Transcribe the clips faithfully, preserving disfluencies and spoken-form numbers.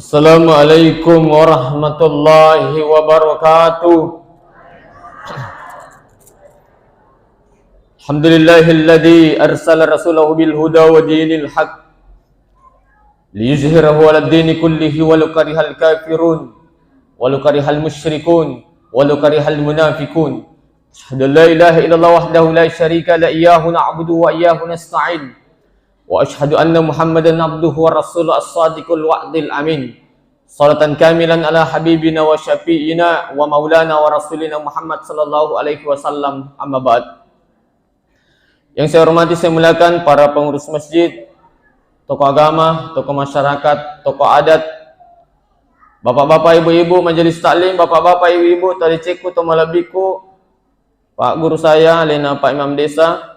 Assalamualaikum warahmatullahi wabarakatuh. Alhamdulillahilladzi arsala rasulahu bil huda wa dinil haq liyuzhirahu ala dini kullihi walau karihal kafirun, walau karihal musyrikun, walau karihal munafikun. Asyhadu an la ilaha illallah wahdahu la syarika la, iyyahu na'budu wa iyyahu nasta'in. Wa asyhadu anna Muhammadan abduhu wa rasuluh as-sadiqul wa'dil amin. Salatan kamilan ala habibina wa syafi'ina wa maulana wa rasulina Muhammad sallallahu alaihi wasallam, amma ba'd. Yang saya hormati, saya muliakan para pengurus masjid, tokoh agama, tokoh masyarakat, tokoh adat, bapak-bapak, ibu-ibu, majelis taklim, bapak-bapak, ibu-ibu, tadecekku, to malebbiku, Pak Guru saya, alena Pak Imam Desa,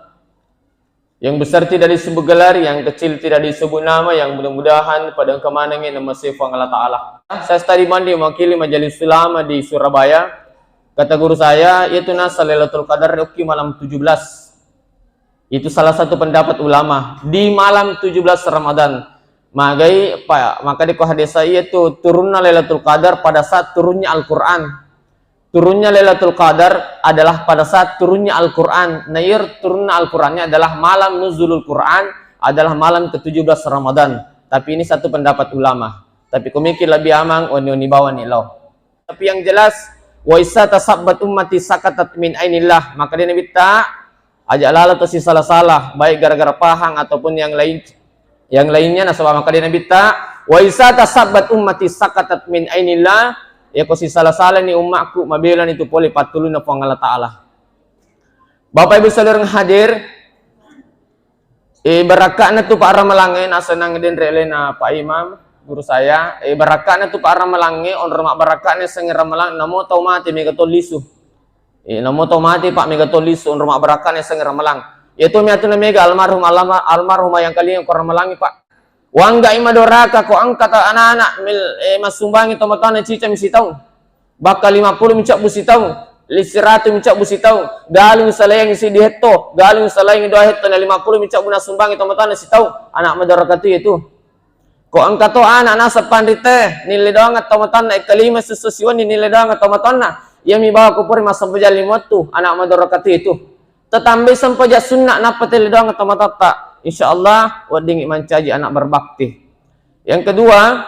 yang besar tidak disebut gelar, yang kecil tidak disebut nama, yang mudah-mudahan pada engka manengngi namasei Puang Allah Ta'ala. Saya Stadi Mandi, mewakili Majelis Ulama di Surabaya. Kata guru saya, yaitu nasa Lailatul Qadar okki malam tujuh belas. Itu salah satu pendapat ulama di malam tujuh belas Ramadan. Magai, Pak, maka di hadis saya itu turunna Lailatul Qadar pada saat turunnya Al-Quran. Turunnya Lailatul Qadar adalah pada saat turunnya Al-Quran. Nah, iya, turunna Al-Qurannya adalah malam nuzulul Quran, adalah malam ketujuh belas Ramadan. Tapi ini satu pendapat ulama. Tapi ku mikir lebih amang, oni-oni bawani lo. Tapi yang jelas, wa isa tasabbat ummati sakatat min ainillah. Maka dia Nabi ta, aja lalo to sisala-sala, baik gara-gara pahang ataupun yang lain, yang lainnya. Nasaba maka dia Nabi ta, wa isa tasabbat ummati sakatat min ainillah. Ya ko sisala-sala ni ummakku, mabela ni tu pole pattulunna Puang Allah Ta'ala. Bapak Ibu saudara hadir, eh, barakka'na tu Pak Ramalang, eh, nasenang denre lena Pak Imam, guru saya, eh, barakka'na tu Pak Ramalang, eh, onro mabbarakka'na sengi Ramalang, namo tau mate mega to lisu. Eh, namo tau mate, Pak, mega to lisu, onro mabbarakka'na sengi Ramalang. Iya tu miatu na mega almarhum, alama-, almarhumah yang kalinga ko Ramalangi, Pak. Wanggai madoraka ko engka ta anak-anak mil-, eh, massumbangi tomatoanna cica mi sitaung. Bakka lima puluh mi cabbu sitaung, li siratu mi cabbu sitaung, galung salayangi siddi hetto, galung salayangi dua hetto, na lima puluh mi cabbu nassumbangi tomatoanna sitaung. Anak madoraka tu iya tu. Ko engka to anak naseng panrite, nille doang tomatoanna, ekka lima susso siwenni nille doang tomatoanna. Iya mi bawa ko pura massempajang lima wettu, anak madoraka tu iya tu. Tatambai sempajang sunna nappa telle doang tomatoatta. Insya Allah, weddingngi mancaji anak berbakti. Yang kedua,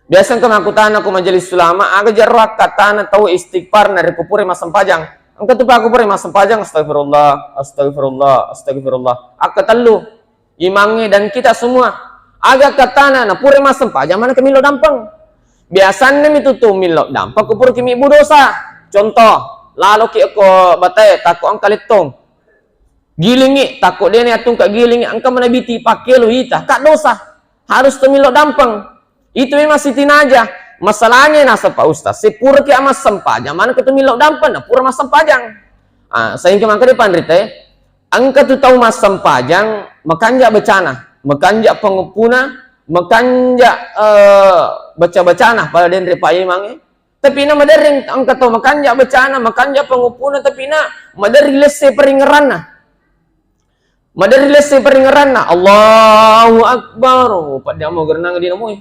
biasa engka makkutana ko majelis ulama, aga jaro akkatana tau istighfar narekko pura massempajang. Engka tu pa ko pura massempajang, astagfirullah, astagfirullah, astagfirullah. Akka tellu, imangnge dan kita semua. Aga akkatana na pura massempajang, maneng kemillo dampeng. Biasanna mi tu tu millau dampeng ko puraki mibbu dosa. Contoh, laloki ko batae, takko engka lettong. Gilingngi, takko dena yattungka gilingngi, engka manabiti pakkelo ita, ka dosa. Harus tu millau dampeng. Itu memang sitinaja. Masalahnya naseng Pak Ustaz, sepuraki amassempajang, maneng ko tu millau dampeng, na pura massempajang. Ah, sehingga maka di panrite, engka tu tau massempajang, makanja bacana, makanja panguppuna, makanja, eh, baca-bacana pada denre Pak Imang, eh. Tapi na maderri engka tau makanja bacana, makanja panguppuna, tapi na maderri lesse paringeranna. Maderri lesse paringeranna. Allahu Akbar. Oh, padda mo gerenang di namoi.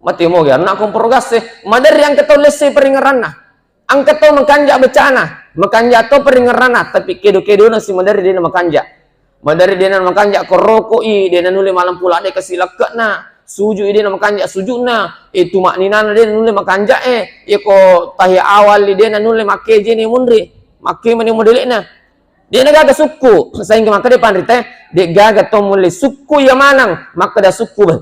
Mati mo ge, anak komporo gasse. Maderri engka tau lesse paringeranna. Engka to makanja bacana, makanja to paringeranna, tapi kedo-kedona si maderri dena makanja. Maderri dena makanja ko rokoi, dena nulle malempu ladde kasi lekke'na, sujui dena makanja sujudna, e tumakninana dena nulle makanja e, yako tahiyya awal dena nulle makkejeni munri, makkemani modele'na. Dena gaga sukku, sehingga makkeda panrita, de gaga to mulle sukku iya maneng, makkeda sukku be.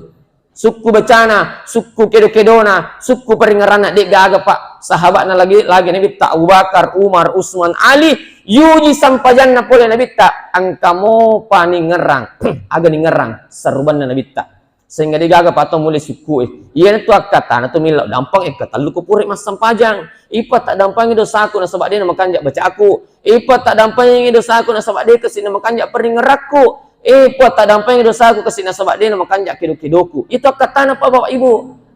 Sukku bacana, sukku kedo-kedona, sukku paringeranna, de gaga, Pak. Sahabatna lagi, lagi Nabitta Abu Bakar, Umar, Usman, Ali, yuji sampajanna pole Nabitta, engka mopa ningerang, aga ningerang, serubanna Nabitta. Sehingga de gaga, Pak, to mulle sukku e. Iyana tu akkatana tu millau dampeng, engka tellu ko pura massampajang. Ipa tak dampangi dosaku nasaba de na makanja bacaku. Ipa tak dampangi dosaku nasaba de kasi na makanja paringerakku. Eh, Puang, taddampengi dosaku kasi nasaba de na makanja kedo-kedoku. Itu akkatana, Pak, Bapak, Ibu.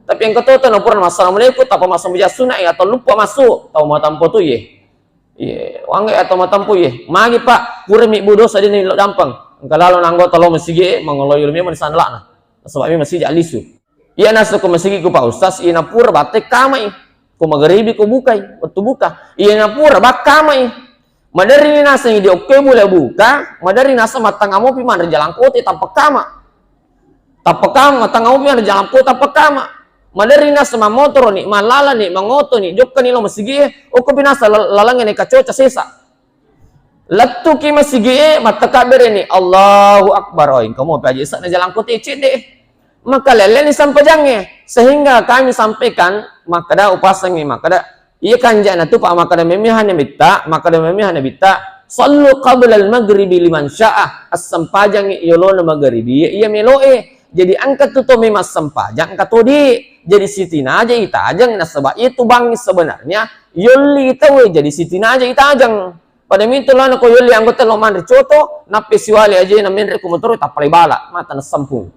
Tapi engka to tau na pura assalamualaikum, tappa massambajang sunna, eh, atau luppa massu, tau matampo tu, ye. Ye, wangge atau matampo, ye. Magi, Pak, pura mibbu dosa de na millau dampeng. Engka lalo na anggota lao masigi, eh, mangoloi memang di sana lakna. Nasaba memang masigi alisu. Iya naseng ko masigi ku Pak Ustaz, iya napura batte kamai. Ko magaribi ko bukai, wettu buka. Iya napura bakkamai. Maderri nasengi di okkoe bula buka, maderri naseng mattangnga mopi manre jalang kote tappa kama. Tappa kama, mattangnga mopi manre jalang kote tappa kama. Maderri naseng mammotoro ni, mallala ni, mangoto ni, jokka ni lo masigi e, okko pinasa lalangnge ne kacoca sesa. Lettuki masigi e, mattakabbere ni, Allahu Akbar. Oh, engka mopi aja isakna jalang kote cedde. Maka lelleni sampajangnge. Sehingga kami sampaikan, makkada upasengngi, makkada, iya kanjana tu, Pak, makkada memihana bitta, makkada memihana bitta, "Sallu qablal maghribi liman syaa." Assempajangngi yolona magaribi, iya, iya meloe. Jadi engka tu to memang sempajang, engka to di. Jadi sitinaja itajeng, nasaba iya tu bangngi sebenarnya yolli tauwe, jadi sitinaja itajeng. Pada mintu lana ko yolli anggota lo manre coto, nappe siwali ajena menre ko motoro tappa le bala, mata nasempung.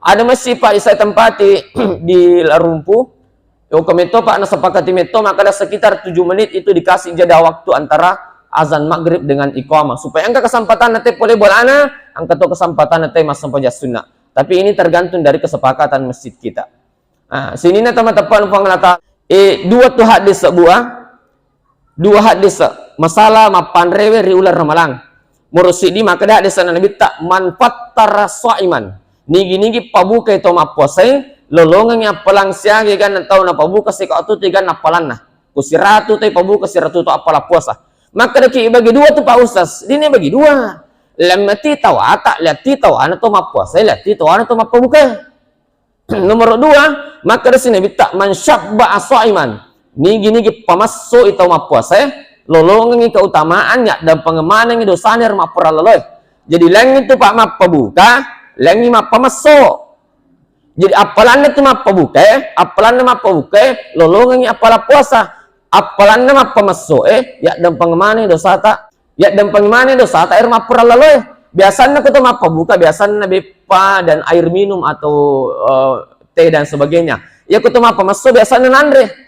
Ada masih Pak saya tempati di Larumpu. Yo, ko metto Pak nasepakati metto, makkada sekitar tujuh menit itu dikasih jeda waktu antara azan maghrib dengan iqamah. Supaya engka kesempatan nate pole bolana, engka to kesempatan nate massempajang sunnah. Tapi ini tergantung dari kesepakatan masjid kita. Ah, sininna tama teppang Puang Allah Ta'ala. Eh, dua tu hadis sebuah. Dua hadis, masalah mappanrewe ri uleng Ramalang. Moro siddi makkeda hadis Nabitta, "Man fattara shaiman." Nigi-nigi pabukai to mappuasai, lolongengi appalang siaga ganna tau napabuka sika tu tiga nappalanna. Ku siratu tai pabuka siratu to appala puasa. Makkedaki bagi dua tu Pak Ustaz, dini bagi dua. Lemmati tawata, liati tawana to mappuasai, liati tawana to mappabukai. Nomor dua, makkedasi Nabitta, "Man syabba'a sha'iman." Nigi-nigi pamasso i tau mappuasae, lolongengi keutamaan, yaddampengeng manengi dosana ero mapparallaloe. Jadi, lengngi tu Pak mappabuka, lengngi mappamesso. Jadi, appalanna tu mappabukae, appalanna mappabukae, lolongengi appala puasa. Appalanna mappamessoe, yaddampengeng manengi dosata. Yaddampengeng maneng dosata ero mapparallaloe. Biasanna ko to mappabuka, biasanna beppa dan air minum atau, eh, teh dan sebagainya. Iya ko to mappamesso, biasanna nanre.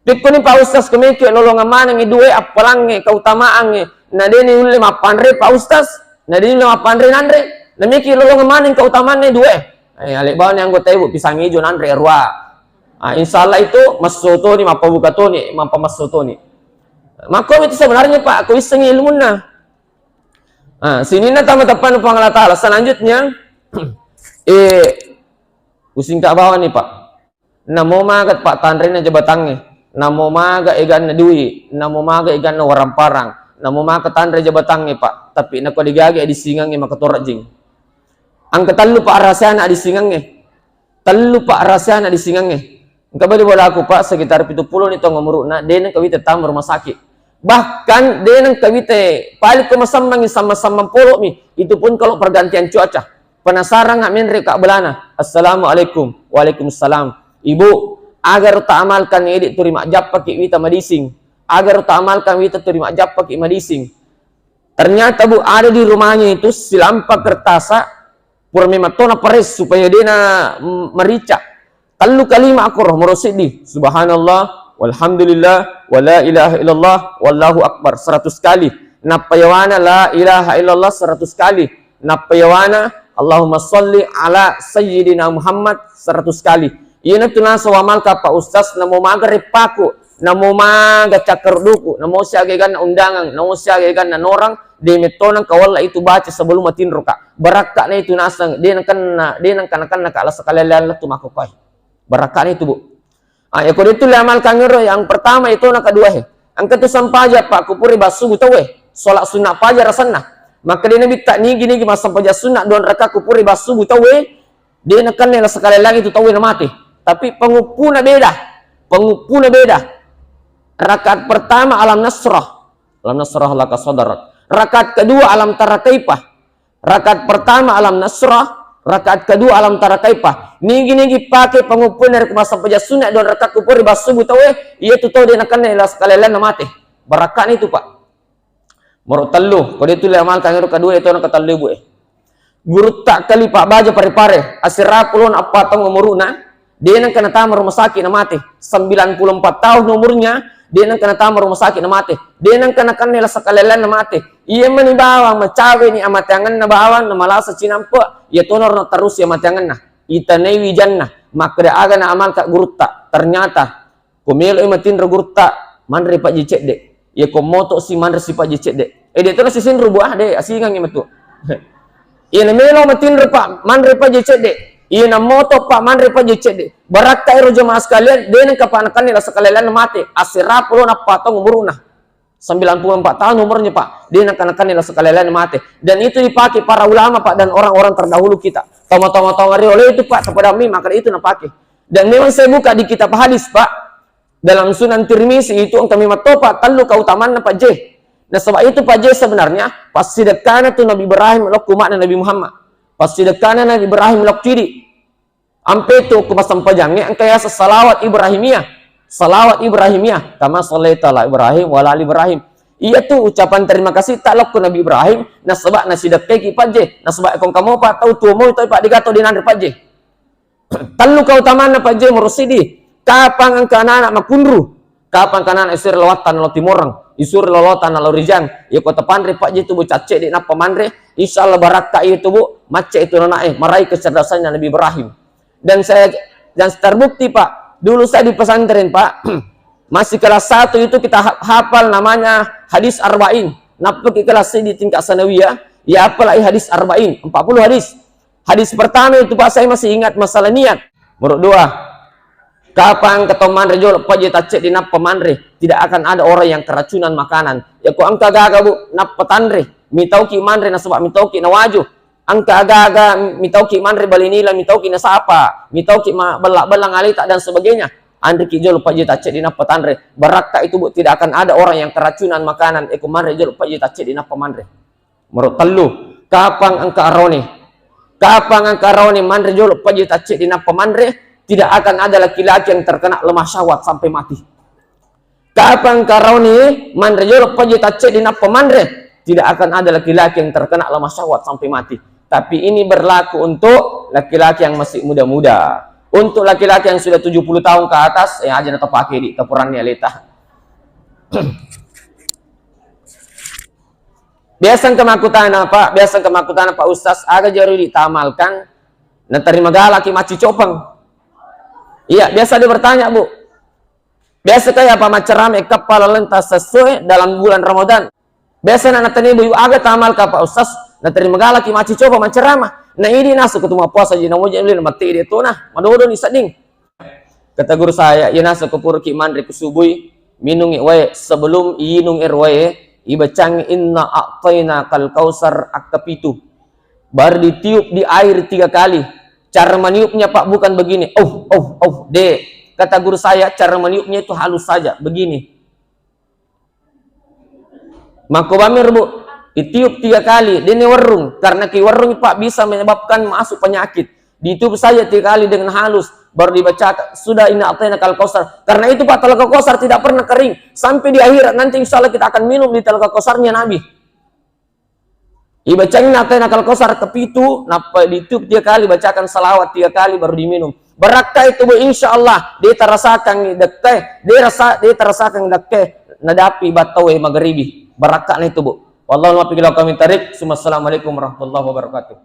Pikkuni Pak Ustaz, ko meki lolongeng manengi dua e appalangnge, keutamaangnge. Na deni ulle mappanre Pak Ustaz, na deni ulle mappanre nanre. Na meki lolongeng maneng keutamaanna dua e. Eh, ale bawani anggota ibu, pisang ijo nanre arua. Ah, insya Allah itu messo toni, mappabuka toni, mappamesso toni. Makko itu sebenarnya Pak, ko issengi ilmunna. Ah, sininna tama teppang Puang Allah Ta'ala. Selanjutnya, eh, usingka bawani Pak. Namo maga Pak tanrena jabatangnge, namo maga eganna dui, namo maga eganna waramparang, namo maga tanre jabatangnge Pak. Tapi nako digage adissingangnge maka torajing. Angka tellu Pak rahasiana adissingangnge. Tellu Pak rahasiana adissingangnge. Engka bali bolaku Pak, sekitar pitu pulo ni taung umuru'na, de nengka wita tama rumah sakit. Bahkan de nengka wita paling ko masammangi sammang-sammang polomi, itu pun kalau pergantian cuaca. Penasaran nggak menre Kak belana. Assalamualaikum. Waalaikumsalam. Ibu, agar tak amalkan ini turi majappa ki wita madising. Agar tak amalkan wita turi majappa ki madising. Ternyata Bu, ada di rumahnya itu silampa kertasa, pura memang tona pares supaya dena, mm, merica. Tellu kalima akkoro moro siddi, subhanallah, walhamdulillah, wala ilaha illallah, wallahu akbar, seratus kali. Nappa yawana la ilaha illallah seratus kali. Nappa yawana Allahumma salli ala sayyidina Muhammad seratus kali. Iyanatu nasaba amalka Pak Ustaz, namo maga reppaku, namo maga cakkarduku, namo siaga eganna undangan, namo siaga eganna norang, de mettonang kawalla itu baca sebelum matinroka. Barakka'na itu naseng, de nakenna, de nangka nakenna ka lasa kalelean lettu makkokkoe. Barakka'na itu, Bu. Ah, ya ko de tulle amalkan ero, yang pertama itu na kedua he. Engka tu sampaja Pak kupuri bassubu tauwe. Salat sunna fajar asenna. Maka de Nabitta nigi-nigi massampaja sunna dua raka kupuri bassubu tauwe. De nakenna lasa kaleleang itu tauwe namate. Tapi penguppuna beda. Penguppuna beda. Rakaat pertama alam nasrah. Alam nasrah laka sadrak. Rakaat kedua alam tara kaifa. Rakaat pertama alam nasrah. Rakaat kedua alam tara kaifa. Nigi-nigi pake penguppuna ri massampaja sunna dua raka kupuri bassubu tauwe. Iya tu tau de nakenna lasa kaleleang namate. Barakka'na itu Pak. Moro tellu, ko de tulle amalkan ero kedua itu na ketellu ibu e. Gurutta kali Pak Baja Pare-Pare, aserapulo na appa taung umuru'na, de nengka natama rumah sakit namate. Sembilan puluh empat tahun umurnya, de nengka natama rumah sakit namate. De nengka nakenna lasa kaleleang namate. Iya mani bawang macawe ni amateangenna bawang na malasa cinampe, iya tonaro na terus iya amateangenna. Itanai wijanna. Makkeda aga na amalka gurutta, ternyata ko melo i matinro gurutta, manre pajje cedde. Iya ko moto si manre si pajje cedde. Eh, de' to nasisinru, Bu, ah, de', asingangngi matu. Iya na melo matinro, Pak, manre pajje cedde. Iya na moto, Pak, manre pajje cedde. Barakka ero jamaah sekalian, de' nengka pa nakenni lasa kaleleanna mate. Asera polo nappa taung umuruna. Sembilan puluh empat tahun umurnya, Pak. De' nengka nakenni lasa kaleleanna mate. Dan itu dipakai para ulama, Pak, dan orang-orang terdahulu kita. Toma-toma-toma riolo itu, Pak, kepada mi, maka itu napakai. Dan memang saya buka di kitab hadis, Pak. Dalam Sunan Tirmizi itu engka memang topa tellu keutamanna pajje. Nasaba itu pajje sebenarnya passidekkana tu Nabi Ibrahim lokku makna Nabi Muhammad. Passidekkana Nabi Ibrahim lokku idi. Ampe tu ku massempajangnge engka yaseng salawat Ibrahimiyah. Salawat Ibrahimiyah. Kama sallaita ala Ibrahim wa ala ali Ibrahim. Iya tu ucapan terima kasih ta lokku Nabi Ibrahim, nasaba nasidekkaiki pajje. Nasaba ko engka mopa tau tuo moi toi, Pak, degato dinanre pajje. Tellu keutamanna pajje murusidi. Kapang engka anak-anak makunru, kapang engka anak-anak isuri lao Wattana lao Timoreng, isuri lao Lotana lao Rijang, iya ko tapanre pajje tu bocah cedde nappa manre, insya Allah barakka iya tu, Bu, macca itu anaknya, meraih kecerdasannya Nabi Ibrahim. Dan saya, dan terbukti, Pak, dulu saya di pesantren, Pak, masih kelas satu itu kita ha-, hafal namanya hadis arba'in. Nappaki kelas di tingkat sanawiyah, ya apalagi hadis arba'in, empat puluh hadis. Hadis pertama itu, Pak, saya masih ingat masalah niat. Nomor dua, kapang engka tau manre jolo pajje tacceddi nappa manre, tidak akan ada orang yang keracunan makanan. Ya ko engka gaga, Bu, nappa tanre, mitauki manre nasaba mitauki nawaju. Engka gaga mitauki manre bali nila, mitauki nasapa, mitauki ma-, bella-bella aleta dan sebagainya. Anreki jolo pajje tacceddi nappa tanre. Barakka itu, Bu, tidak akan ada orang yang keracunan makanan, e ko manre jolo pajje tacceddi nappa manre. Nomor tellu, kapang engka arawane. Kapang engka arawane manre jolo pajje tacceddi nappa manre, tidak akan ada laki-laki yang terkena lemah syahwat sampai mati. Kapang engka arawane manre jolo pajje tacceddi nappa manre, tidak akan ada laki-laki yang terkena lemah syahwat sampai mati. Tapi ini berlaku untuk laki-laki yang masih muda-muda. Untuk laki-laki yang sudah tujuh puluh tahun ke atas, ya aja na tapake di tapuranni aleta. Biasa engka makkutana, Pak, biasa engka makkutana, Pak Ustaz, aga jaro ditamalkan naterima galaki maccicopeng? Iya, biasa dia bertanya, Bu. Biasa kaya apa maccarama ekka palalenta sesuai dalam bulan Ramadan. Biasa na natanya, Bu, aga tamalka, Pak Ustaz, naterima galaki maccicopeng maccarama? Na idi nasu ketemu puasa ji namoja lina mati dia tu nah, madodoni sedding. Kata guru saya, iya naseng ko puraki manre ku subui, minungngi wae, sebelum iinung ero wae, ibacangngi inna a'tainakal kautsar akkapitu. Baru ditiup di air tiga kali. Cara meniupnya, Pak, bukan begini. Oh, oh, oh, de. Kata guru saya, cara meniupnya itu halus saja, begini. Makkobamiro, Bu, itiup tiga kali, dene werrung. Karena ki werrung, Pak, bisa menyebabkan masuk penyakit. Ditiup saja tiga kali dengan halus, baru dibacakan, sudah inna a'tainakal kautsar. Karena itu, Pak, Telaga Kautsar tidak pernah kering. Sampai di akhirat nanti, insya Allah, kita akan minum di Telaga Kautsarnya Nabi. Ibacangngi inna a'tainakal kautsar kepitu, nappa ditiup tiga kali, bacakan salawat tiga kali, baru diminum. Barakka itu, Bu, insya Allah, de tarasakan dekkai, de rasa, de tarasakan dekkai, nadapi battau e magaribi. Barakkana itu, Bu. Wallahu muwaffiq ila aqwamit thariq. Assalamualaikum warahmatullahi wabarakatuh.